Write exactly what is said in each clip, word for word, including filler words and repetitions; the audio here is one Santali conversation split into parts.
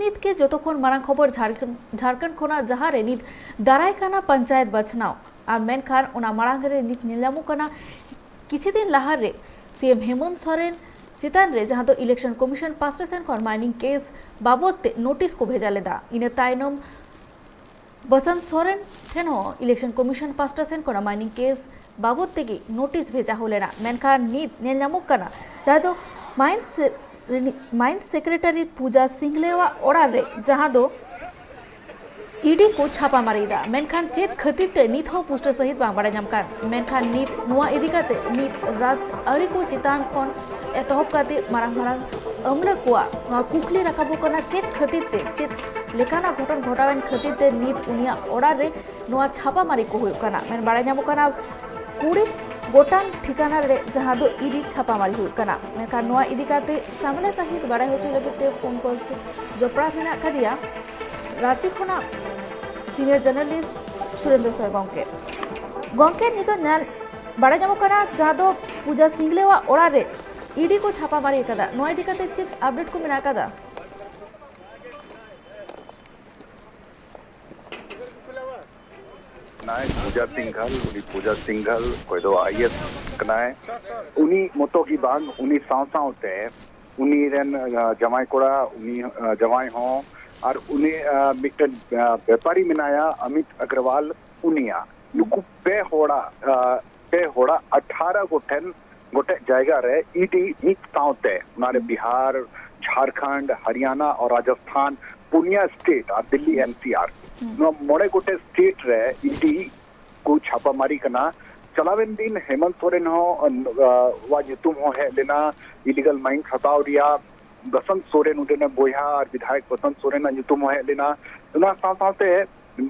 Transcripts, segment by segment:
ᱱᱤᱛ ᱜᱮ ᱡᱚᱛᱚ ᱠᱷᱚᱱ ᱢᱟᱨᱟᱝ ᱠᱷᱚᱵᱚᱨ ᱡᱷᱟᱲᱠᱷᱚᱸᱰ, ᱡᱷᱟᱲᱠᱷᱚᱸᱰ ᱠᱷᱚᱱᱟᱜ, ᱡᱟᱦᱟᱸ ᱨᱮ ᱱᱤᱛ ᱫᱟᱨᱟᱭ ᱠᱟᱱᱟ ᱯᱚᱧᱪᱟᱭᱮᱛ ᱵᱟᱪᱷᱱᱟᱣ᱾ ᱟᱨ ᱢᱮᱱᱠᱷᱟᱱ ᱚᱱᱟ ᱢᱟᱲᱟᱝ ᱨᱮ ᱱᱤᱛ ᱧᱮᱞ ᱧᱟᱢᱚᱜ ᱠᱟᱱᱟ, ᱠᱤᱪᱷᱩ ᱫᱤᱱ ᱞᱟᱦᱟ ᱨᱮ ᱥᱤ ᱮᱢ ᱦᱮᱢᱚᱱᱛ ᱥᱚᱨᱮᱱ ᱪᱮᱛᱟᱱ ᱨᱮ, ᱡᱟᱦᱟᱸ ᱫᱚ election commission ᱯᱟᱥᱴᱟ ᱥᱮᱱ ᱠᱷᱚᱱ mining case ᱵᱟᱵᱚᱫ ᱛᱮ notice ᱠᱚ ᱵᱷᱮᱡᱟ ᱞᱮᱫᱟ᱾ ᱤᱱᱟᱹ ᱛᱟᱭᱱᱚᱢ ᱵᱚᱥᱚᱱᱛ ᱥᱚᱨᱮᱱ ᱴᱷᱮᱱ ᱦᱚᱸ election commission ᱯᱟᱥᱴᱟ ᱥᱮᱱ ᱠᱷᱚᱱᱟᱜ mining case ᱵᱟᱵᱚᱫ ᱛᱮᱜᱮ notice ᱵᱷᱮᱡᱟ ᱦᱩᱭ ᱞᱮᱱᱟ᱾ ᱢᱮᱱᱠᱷᱟᱱ ᱱᱤᱛ ᱧᱮᱞ ᱧᱟᱢᱚᱜ ᱠᱟᱱᱟ, ᱡᱟᱦᱟᱸ ᱫᱚ mines ᱨᱤᱱᱤᱡ, mines secretary ᱯᱩᱡᱟ ᱥᱤᱝᱞᱮᱣᱟᱜ ᱚᱲᱟᱜ ᱨᱮ, ᱡᱟᱦᱟᱸ ᱫᱚ ᱤ ᱰᱤ ᱠᱚ ᱪᱷᱟᱯᱟ ᱢᱟᱨᱤᱭᱮᱫᱟ᱾ ᱢᱮᱱᱠᱷᱟᱱ ᱪᱮᱫ ᱠᱷᱟᱹᱛᱤᱨ ᱛᱮ ᱱᱤᱛ ᱦᱚᱸ ᱯᱩᱥᱴᱟᱹ ᱥᱟᱹᱦᱤᱡ ᱵᱟᱝ ᱵᱟᱲᱟᱭ ᱧᱟᱢ ᱠᱟᱱ᱾ ᱢᱮᱱᱠᱷᱟᱱ ᱱᱤᱛ ᱱᱚᱣᱟ ᱤᱫᱤ ᱠᱟᱛᱮ ᱱᱤᱛ ᱨᱟᱡᱽ ᱟᱹᱨᱤ ᱠᱚ ᱪᱮᱛᱟᱱ ᱠᱷᱚᱱ ᱮᱛᱚᱦᱚᱵ ᱠᱟᱛᱮ ᱢᱟᱨᱟᱝ ᱢᱟᱨᱟᱝ ᱟᱹᱢᱞᱟᱹ ᱠᱚᱣᱟᱜ ᱱᱚᱣᱟ ᱠᱩᱠᱞᱤ ᱨᱟᱠᱟᱵᱚᱜ ᱠᱟᱱᱟ, ᱪᱮᱫ ᱠᱷᱟᱹᱛᱤᱨ ᱛᱮ, ᱪᱮᱫ ᱞᱮᱠᱟᱱᱟᱜ ᱜᱷᱚᱴᱚᱱ ᱜᱷᱚᱴᱟᱣᱮᱱ ᱠᱷᱟᱹᱛᱤᱨ ᱛᱮ ᱱᱤᱛ ᱩᱱᱤᱭᱟᱜ ᱚᱲᱟᱜ ᱨᱮ ᱱᱚᱣᱟ ᱪᱷᱟᱯᱟ ᱢᱟᱨᱤ ᱠᱚ ᱦᱩᱭᱩᱜ ᱠᱟᱱᱟ᱾ ᱢᱮᱱ ᱵᱟᱲᱟᱭ ᱧᱟᱢᱚᱜ ᱠᱟᱱᱟ, ᱠᱩᱲᱤ ᱜᱚᱴᱟᱝ ᱴᱷᱤᱠᱟᱱᱟ ᱨᱮ ᱡᱟᱦᱟᱸ ᱫᱚ ᱤ ᱰᱤ ᱪᱷᱟᱯᱟ ᱢᱟᱨᱤ ᱦᱩᱭᱩᱜ ᱠᱟᱱᱟ᱾ ᱢᱮᱱᱠᱷᱟᱱ ᱱᱚᱣᱟ ᱤᱫᱤ ᱠᱟᱛᱮ ᱥᱟᱢᱞᱟ ᱥᱟᱹᱦᱤᱡ ᱵᱟᱲᱟᱭ ᱦᱚᱪᱚ ᱞᱟᱹᱜᱤᱫ ᱛᱮ ᱯᱷᱳᱱ ᱠᱚᱞ ᱛᱮ ᱡᱚᱯᱲᱟᱣ ᱢᱮᱱᱟᱜ ᱟᱠᱟᱫᱮᱭᱟ ᱨᱟᱸᱪᱤ ᱠᱷᱚᱱᱟᱜ senior journalist ᱥᱩᱨᱮᱱᱫᱨᱚ ᱥᱚᱨᱮᱱ ᱜᱚᱢᱠᱮ᱾ ᱜᱚᱢᱠᱮ, ᱱᱤᱛᱚᱜ ᱧᱮᱞ ᱵᱟᱲᱟᱭ ᱧᱟᱢᱚᱜ ᱠᱟᱱᱟ, ᱡᱟᱦᱟᱸ ᱫᱚ ᱯᱩᱡᱟ ᱥᱤᱝᱞᱮᱣᱟᱜ ᱚᱲᱟᱜ ᱨᱮ ᱤ ᱰᱤ ᱠᱚ ᱪᱷᱟᱯᱟ ᱢᱟᱨᱤ ᱟᱠᱟᱫᱟ᱾ ᱱᱚᱣᱟ ᱤᱫᱤ ᱠᱟᱛᱮ ᱪᱮᱫ update ᱠᱚ ᱢᱮᱱᱟᱜ ᱟᱠᱟᱫᱟ? ᱱᱟᱭ ᱯᱩᱡᱟ ᱥᱤᱝᱜᱷᱟᱞ, ᱩᱱᱤ ᱯᱩᱡᱟ ᱥᱤᱝᱜᱷᱟᱞ ᱚᱠᱚᱭ ᱫᱚ ᱟᱭ ᱮ ᱮᱥ ᱠᱟᱱᱟᱭ, ᱩᱱᱤ ᱢᱚᱛᱚ ᱜᱮ ᱵᱟᱝ, ᱩᱱᱤ ᱥᱟᱶ ᱥᱟᱶᱛᱮ ᱩᱱᱤ ᱨᱮᱱ, ᱟᱸ, ᱡᱟᱶᱟᱭ ᱠᱚᱲᱟ, ᱩᱱᱤ, ᱟᱸ, ᱡᱟᱶᱟᱭ ᱦᱚᱸ, ᱟᱨ ᱩᱱᱤ, ᱟᱸ, ᱢᱤᱫᱴᱮᱱ, ᱟᱸ, ᱵᱮᱯᱟᱨᱤ ᱢᱮᱱᱟᱭᱟ ᱚᱢᱤᱛ ᱟᱜᱨᱣᱟᱞ, ᱩᱱᱤᱭᱟᱜ, ᱱᱩᱠᱩ ᱯᱮ ᱦᱚᱲᱟᱜ, ᱟᱸ, ᱯᱮ ᱦᱚᱲᱟᱜ ᱟᱴᱷᱟᱨᱚ ᱜᱚᱴᱮᱱ, ᱜᱚᱴᱮᱡ ᱡᱟᱭᱜᱟ ᱨᱮ ᱤ ᱰᱤ ᱢᱤᱫ ᱥᱟᱶᱛᱮ, ᱚᱱᱟᱨᱮ ᱵᱤᱦᱟᱨ, ᱡᱷᱟᱲᱠᱷᱚᱸᱰ, ᱦᱚᱨᱤᱭᱟᱱᱟ ᱟᱨ ᱨᱟᱡᱚᱥᱛᱷᱟᱱ, ᱯᱩᱱᱭᱟ state ᱟᱨ ᱫᱤᱞᱞᱤ ᱮᱱ ᱥᱤ ᱟᱨ, ᱱᱚᱣᱟ ᱢᱚᱬᱮ ᱜᱚᱴᱮᱡ state ᱨᱮ ᱤ ᱰᱤ ᱠᱚ ᱪᱷᱟᱯᱟ ᱢᱟᱨᱤ ᱠᱟᱱᱟ᱾ ᱪᱟᱞᱟᱣᱮᱱ ᱫᱤᱱ ᱦᱮᱢᱚᱱᱛ ᱥᱚᱨᱮᱱ ᱦᱚᱸ, ᱟᱸ, ᱣᱟᱜ ᱧᱩᱛᱩᱢ ᱦᱚᱸ ᱦᱮᱡ ᱞᱮᱱᱟ illegal mines ᱦᱟᱛᱟᱣ ᱨᱮᱭᱟᱜ᱾ ᱵᱚᱥᱚᱱᱛ ᱥᱚᱨᱮᱱ, ᱩᱱᱤ ᱨᱮᱱ ᱵᱚᱭᱦᱟ ᱟᱨ ᱵᱤᱫᱷᱟᱭᱚᱠ ᱵᱚᱥᱚᱱᱛ ᱥᱚᱨᱮᱱᱟᱜ ᱧᱩᱛᱩᱢ ᱦᱚᱸ ᱦᱮᱡ ᱞᱮᱱᱟ᱾ ᱚᱱᱟ ᱥᱟᱶ ᱥᱟᱶᱛᱮ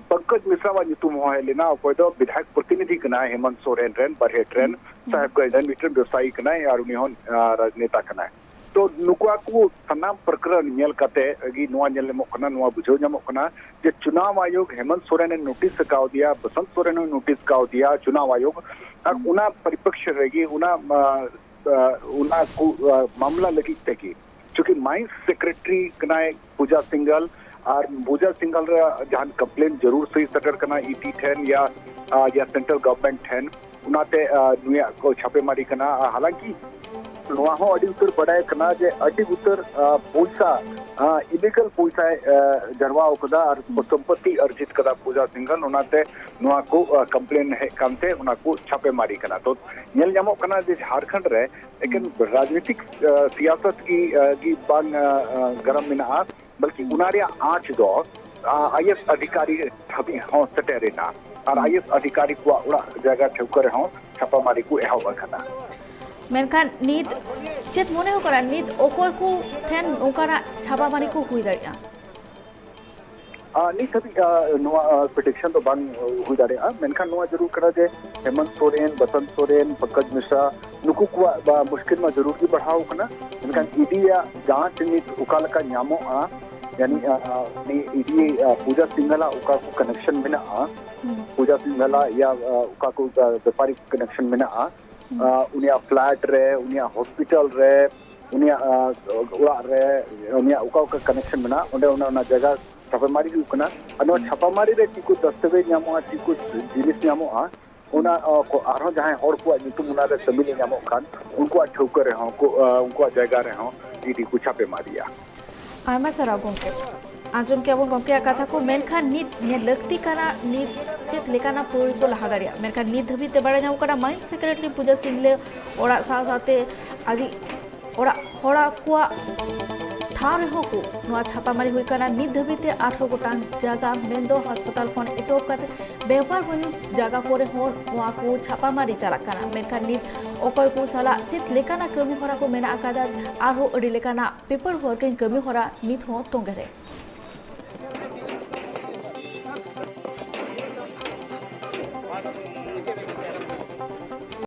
ᱯᱚᱝᱠᱚᱡᱽ ᱢᱤᱥᱨᱟᱣᱟᱜ ᱧᱩᱛᱩᱢ ᱦᱚᱸ ᱦᱮᱡ ᱞᱮᱱᱟ, ᱚᱠᱚᱭ ᱫᱚ ᱵᱤᱫᱷᱟᱭᱚᱠ ᱯᱨᱚᱛᱤᱱᱤᱫᱷᱤ ᱠᱟᱱᱟᱭ ᱦᱮᱢᱚᱱᱛ ᱥᱚᱨᱮᱱ ᱨᱮᱱ, ᱵᱟᱨᱦᱮᱴ ᱨᱮᱱ, ᱥᱟᱦᱮᱵᱽᱜᱚᱸᱡᱽ ᱨᱮᱱ ᱢᱤᱫᱴᱮᱱ ᱵᱮᱵᱽᱥᱟᱭᱤ ᱠᱟᱱᱟᱭ ᱟᱨ ᱩᱱᱤ ᱦᱚᱸ, ᱟᱸ, ᱨᱟᱡᱽᱱᱮᱛᱟ ᱠᱟᱱᱟᱭ᱾ ᱛᱚ ᱱᱩᱠᱩᱣᱟᱜ ᱠᱚ ᱥᱟᱱᱟᱢ ᱯᱨᱚᱠᱨᱚᱢ ᱧᱮᱞ ᱠᱟᱛᱮ ᱜᱮ ᱱᱚᱣᱟ ᱧᱮᱞ ᱧᱟᱢᱚᱜ ᱠᱟᱱᱟ, ᱱᱚᱣᱟ ᱵᱩᱡᱷᱟᱹᱣ ᱧᱟᱢᱚᱜ ᱠᱟᱱᱟ ᱡᱮ ᱪᱩᱱᱟᱣ ᱟᱭᱳᱜᱽ ᱦᱮᱢᱚᱱᱛ ᱥᱚᱨᱮᱱ ᱮ notice ᱠᱟᱣᱫᱮᱭᱟ, ᱵᱚᱥᱚᱱᱛ ᱥᱚᱨᱮᱱ ᱮ notice ᱠᱟᱣᱫᱮᱭᱟ ᱪᱩᱱᱟᱣ ᱟᱭᱳᱜᱽ, ᱟᱨ ᱚᱱᱟ ᱯᱚᱨᱤᱯᱮᱠᱥᱚ ᱨᱮᱜᱮ ᱚᱱᱟ, ᱟᱸ, ᱟᱸ, ᱚᱱᱟ ᱠᱚ, ᱟᱸ, ᱢᱟᱢᱞᱟ ᱞᱟᱹᱜᱤᱫ ᱛᱮᱜᱮ ᱪᱩᱸᱠᱤ ᱢᱟᱭᱤᱱᱥ ᱥᱮᱠᱨᱮᱴᱟᱨᱤ ᱠᱟᱱᱟᱭ ᱯᱩᱡᱟ ᱥᱤᱝᱜᱟᱞ, ᱟᱨ ᱯᱩᱡᱟ ᱥᱤᱝᱜᱟᱞ ᱨᱮ ᱡᱟᱦᱟᱸ ᱠᱚᱢᱯᱞᱮᱱ ᱡᱟᱹᱨᱩᱲ ᱥᱟᱹᱦᱤ ᱥᱮᱴᱮᱨ ᱠᱟᱱᱟ ᱤᱰᱤ ᱴᱷᱮᱱ ᱭᱟ, ᱟ, ᱭᱟ ᱥᱮᱱᱴᱨᱟᱞ ᱜᱚᱵᱷᱚᱨᱱᱢᱮᱱᱴ ᱴᱷᱮᱱ, ᱚᱱᱟᱛᱮ, ᱟ, ᱱᱩᱭᱟᱜ ᱠᱚ ᱪᱷᱟᱯᱮ ᱢᱟᱨᱤ ᱠᱟᱱᱟ᱾ ᱟᱨ ᱦᱟᱞᱟᱝᱠᱤ ᱱᱚᱣᱟ ᱦᱚᱸ ᱟᱹᱰᱤ ᱩᱛᱟᱹᱨ ᱵᱟᱰᱟᱭ ᱠᱟᱱᱟ ᱡᱮ ᱟᱹᱰᱤ ᱩᱛᱟᱹᱨ, ᱟ, ᱯᱚᱭᱥᱟ, ᱟ, ᱤᱞᱤᱜᱟᱞ ᱯᱚᱭᱥᱟᱭ, ᱟ, ᱡᱟᱨᱣᱟ ᱟᱠᱟᱫᱟ ᱟᱨ ᱥᱚᱢᱯᱚᱛᱤ ᱟᱨᱡᱤᱛ ᱠᱟᱫᱟ ᱯᱩᱡᱟ ᱥᱤᱝᱜᱟᱞ, ᱚᱱᱟᱛᱮ ᱱᱚᱣᱟ ᱠᱚ, ᱟ, ᱠᱚᱢᱯᱞᱮᱱ ᱦᱮᱡ ᱠᱟᱱᱛᱮ ᱚᱱᱟ ᱠᱚ ᱪᱷᱟᱯᱮ ᱢᱟᱨᱤ ᱠᱟᱱᱟ᱾ ᱛᱚ ᱧᱮᱞ ᱧᱟᱢᱚᱜ ᱠᱟᱱᱟ ᱡᱮ ᱡᱷᱟᱲᱠᱷᱚᱸᱰ ᱨᱮ ᱮᱠᱮᱱ ᱨᱟᱡᱽᱱᱤᱛᱤᱠ, ᱟ, ᱥᱤᱭᱟᱥᱚᱛ ᱜᱮ, ᱟ, ᱜᱮ ᱵᱟᱝ, ᱟ, ᱟ, ᱜᱚᱨᱚᱢ ᱢᱮᱱᱟᱜᱼᱟ, ᱵᱚᱞᱠᱤ ᱚᱱᱟ ᱨᱮᱭᱟᱜ ᱟᱸᱪ ᱫᱚ, ᱟ, ᱟᱭᱮᱥ ᱚᱫᱷᱤᱠᱟᱨᱤ ᱫᱷᱟᱹᱵᱤᱡ ᱦᱚᱸ ᱥᱮᱴᱮᱨ ᱮᱱᱟ᱾ ᱟᱨ ᱟᱭᱮᱥ ᱚᱫᱷᱤᱠᱟᱨᱤ ᱠᱚᱣᱟᱜ ᱚᱲᱟᱜ ᱡᱟᱭᱜᱟ ᱴᱷᱟᱹᱣᱠᱟᱹ ᱨᱮᱦᱚᱸ ᱪᱷᱟᱯᱟᱢᱟᱨᱤ ᱠᱚ ᱮᱦᱚᱵ ᱟᱠᱟᱫᱟ᱾ ᱢᱮᱱᱠᱷᱟᱱ ᱱᱤᱛ ᱪᱮᱫ ᱢᱚᱱᱮ ᱦᱩᱭᱩᱜ ᱠᱟᱱᱟ, ᱱᱤᱛ ᱚᱠᱚᱭ ᱠᱚ ᱴᱷᱮᱱ ᱱᱚᱝᱠᱟᱱᱟᱜ ᱪᱷᱟᱯᱟᱢᱟᱨᱤ ᱠᱚ ᱦᱩᱭ ᱫᱟᱲᱮᱭᱟᱜᱼᱟ? ᱟ, ᱱᱤᱛ ᱦᱟᱹᱵᱤᱡ, ᱟ, ᱱᱚᱣᱟ, ᱟ, ᱯᱨᱮᱰᱤᱠᱥᱚᱱ ᱫᱚ ᱵᱟᱝ, ᱟ, ᱦᱩᱭ ᱫᱟᱲᱮᱭᱟᱜᱼᱟ, ᱢᱮᱱᱠᱷᱟᱱ ᱱᱚᱣᱟ ᱡᱟᱹᱨᱩᱲ ᱠᱟᱱᱟ ᱡᱮ ᱦᱮᱢᱚᱱᱛ ᱥᱚᱨᱮᱱ, ᱵᱚᱥᱚᱱᱛ ᱥᱚᱨᱮᱱ, ᱯᱚᱝᱠᱚᱡᱽ ᱢᱤᱥᱨᱟ, ᱱᱩᱠᱩ ᱠᱚᱣᱟᱜ ᱵᱟ ᱢᱩᱥᱠᱤᱞ ᱢᱟ ᱡᱟᱹᱨᱩᱲ ᱜᱮ ᱵᱟᱲᱦᱟᱣ ᱟᱠᱟᱱᱟ, ᱢᱮᱱᱠᱷᱟᱱ ᱤᱰᱤᱭᱟᱜ ᱡᱟᱸᱪ ᱱᱤᱛ ᱚᱠᱟ ᱞᱮᱠᱟ ᱧᱟᱢᱚᱜᱼᱟ, ᱭᱟᱱᱤ, ᱟ, ᱟ, ᱩᱱᱤ ᱤᱰᱤ, ᱟ, ᱯᱩᱡᱟ ᱥᱤᱝᱜᱟᱞᱟ ᱚᱠᱟ ᱠᱚ ᱠᱟᱱᱮᱠᱥᱚᱱ ᱢᱮᱱᱟᱜᱼᱟ, ᱯᱩᱡᱟ ᱥᱤᱝᱜᱟᱞᱟ ᱭᱟ, ᱟ, ᱚᱠᱟ ᱠᱚ, ᱟ, ᱵᱮᱯᱟᱨᱤ ᱠᱟᱱᱮᱠᱥᱚᱱ ᱢᱮᱱᱟᱜᱼᱟ, ᱟ, ᱩᱱᱤᱭᱟᱜ ᱯᱷᱞᱮᱴ ᱨᱮ, ᱩᱱᱤᱭᱟᱜ ᱦᱚᱥᱯᱤᱴᱟᱞ ᱨᱮ, ᱩᱱᱤᱭᱟᱜ, ᱟ, ᱚᱲᱟᱜ ᱨᱮ, ᱩᱱᱤᱭᱟᱜ ᱚᱠᱟ ᱚᱠᱟ ᱠᱟᱱᱮᱠᱥᱚᱱ ᱢᱮᱱᱟᱜᱼᱟ, ᱚᱸᱰᱮ ᱚᱱᱟ, ᱚᱱᱟ ᱡᱟᱭᱜᱟ ᱪᱷᱟᱯᱮᱢᱟᱨᱤ ᱦᱩᱭᱩᱜ ᱠᱟᱱᱟ᱾ ᱟᱨ ᱱᱚᱣᱟ ᱪᱷᱟᱯᱟᱢᱟᱨᱤ ᱨᱮ ᱪᱮᱫ ᱠᱚ ᱫᱟᱥᱛᱟᱵᱮᱡᱽ ᱧᱟᱢᱚᱜᱼᱟ, ᱪᱮᱫ ᱠᱚ ᱡᱤᱱᱤᱥ ᱧᱟᱢᱚᱜᱼᱟ, ᱚᱱᱟ, ᱟ, ᱠᱚ ᱟᱨᱦᱚᱸ ᱡᱟᱦᱟᱸᱭ ᱦᱚᱲ ᱠᱚᱣᱟᱜ ᱧᱩᱛᱩᱢ ᱚᱱᱟ ᱨᱮ ᱥᱟᱹᱢᱤᱞ ᱧᱟᱢᱚᱜ ᱠᱷᱟᱱ, ᱩᱱᱠᱩᱣᱟᱜ ᱴᱷᱟᱹᱣᱠᱟᱹ ᱨᱮᱦᱚᱸ ᱠᱚ, ᱟ, ᱩᱱᱠᱩᱣᱟᱜ ᱡᱟᱭᱜᱟ ᱨᱮᱦᱚᱸ ᱤᱰᱤ ᱠᱚ ᱪᱷᱟᱯᱮᱢᱟᱨᱤᱭᱟ᱾ ᱟᱭᱢᱟ ᱥᱟᱨᱦᱟᱣ ᱜᱚᱢᱠᱮ᱾ ᱟᱸᱡᱚᱢ ᱠᱮᱜᱼᱟ ᱵᱚᱱ ᱜᱚᱢᱠᱮᱭᱟᱜ ᱠᱟᱛᱷᱟ ᱠᱚ, ᱢᱮᱱᱠᱷᱟᱱ ᱱᱤᱛ ᱧᱮᱞ ᱞᱟᱹᱠᱛᱤ ᱠᱟᱱᱟ, ᱱᱤᱛ ᱪᱮᱫ ᱞᱮᱠᱟᱱᱟᱜ ᱯᱟᱹᱣᱲᱤ ᱠᱚ ᱞᱟᱦᱟ ᱫᱟᱲᱮᱭᱟᱜᱼᱟ, ᱢᱮᱱᱠᱷᱟᱱ ᱱᱤᱛ ᱫᱷᱟᱹᱵᱤᱡ ᱛᱮ ᱵᱟᱲᱟᱭ ᱧᱟᱢᱚᱜ ᱠᱟᱱᱟ, ᱢᱟᱭᱤᱱᱥ ᱥᱮᱠᱨᱮᱴᱟᱨᱤ ᱯᱩᱡᱟ ᱥᱤᱝᱜᱟᱞ ᱚᱲᱟᱜ ᱥᱟᱶ ᱥᱟᱶᱛᱮ ᱟᱹᱰᱤ ᱚᱲᱟᱜ ᱦᱚᱲ ᱠᱚᱣᱟᱜ ᱴᱷᱟᱶ ᱨᱮᱦᱚᱸ ᱠᱚ ᱱᱚᱣᱟ ᱪᱷᱟᱯᱟᱢᱟᱨᱤ ᱦᱩᱭ ᱠᱟᱱᱟ᱾ ᱱᱤᱛ ᱫᱷᱟᱹᱵᱤᱡ ᱛᱮ ᱟᱴᱷᱨᱚ ᱜᱚᱴᱟᱝ ᱡᱟᱭᱜᱟ, ᱢᱮᱱᱫᱚ ᱦᱟᱥᱯᱟᱛᱟᱞ ᱠᱷᱚᱱ ᱮᱛᱚᱦᱚᱵ ᱠᱟᱛᱮ ᱵᱮᱯᱟᱨ ᱵᱟᱹᱱᱤᱡᱽ ᱡᱟᱭᱜᱟ ᱠᱚᱨᱮ ᱦᱚᱸ ᱱᱚᱣᱟ ᱠᱚ ᱪᱷᱟᱯᱟᱢᱟᱨᱤ ᱪᱟᱞᱟᱜ ᱠᱟᱱᱟ, ᱢᱮᱱᱠᱷᱟᱱ ᱱᱤᱛ ᱚᱠᱚᱭ ᱠᱚ ᱥᱟᱞᱟᱜ ᱪᱮᱫ ᱞᱮᱠᱟᱱᱟᱜ ᱠᱟᱹᱢᱤ ᱦᱚᱨᱟ ᱠᱚ ᱢᱮᱱᱟᱜ ᱟᱠᱟᱫᱟ, ᱟᱨᱦᱚᱸ ᱟᱹᱰᱤ ᱞᱮᱠᱟᱱᱟᱜ ᱯᱮᱯᱟᱨ ᱣᱟᱨᱠᱤᱝ ᱠᱟᱹᱢᱤ ᱦᱚᱨᱟ ᱱᱤᱛ ᱦᱚᱸ ᱛᱚᱸᱜᱮ ᱨᱮ᱾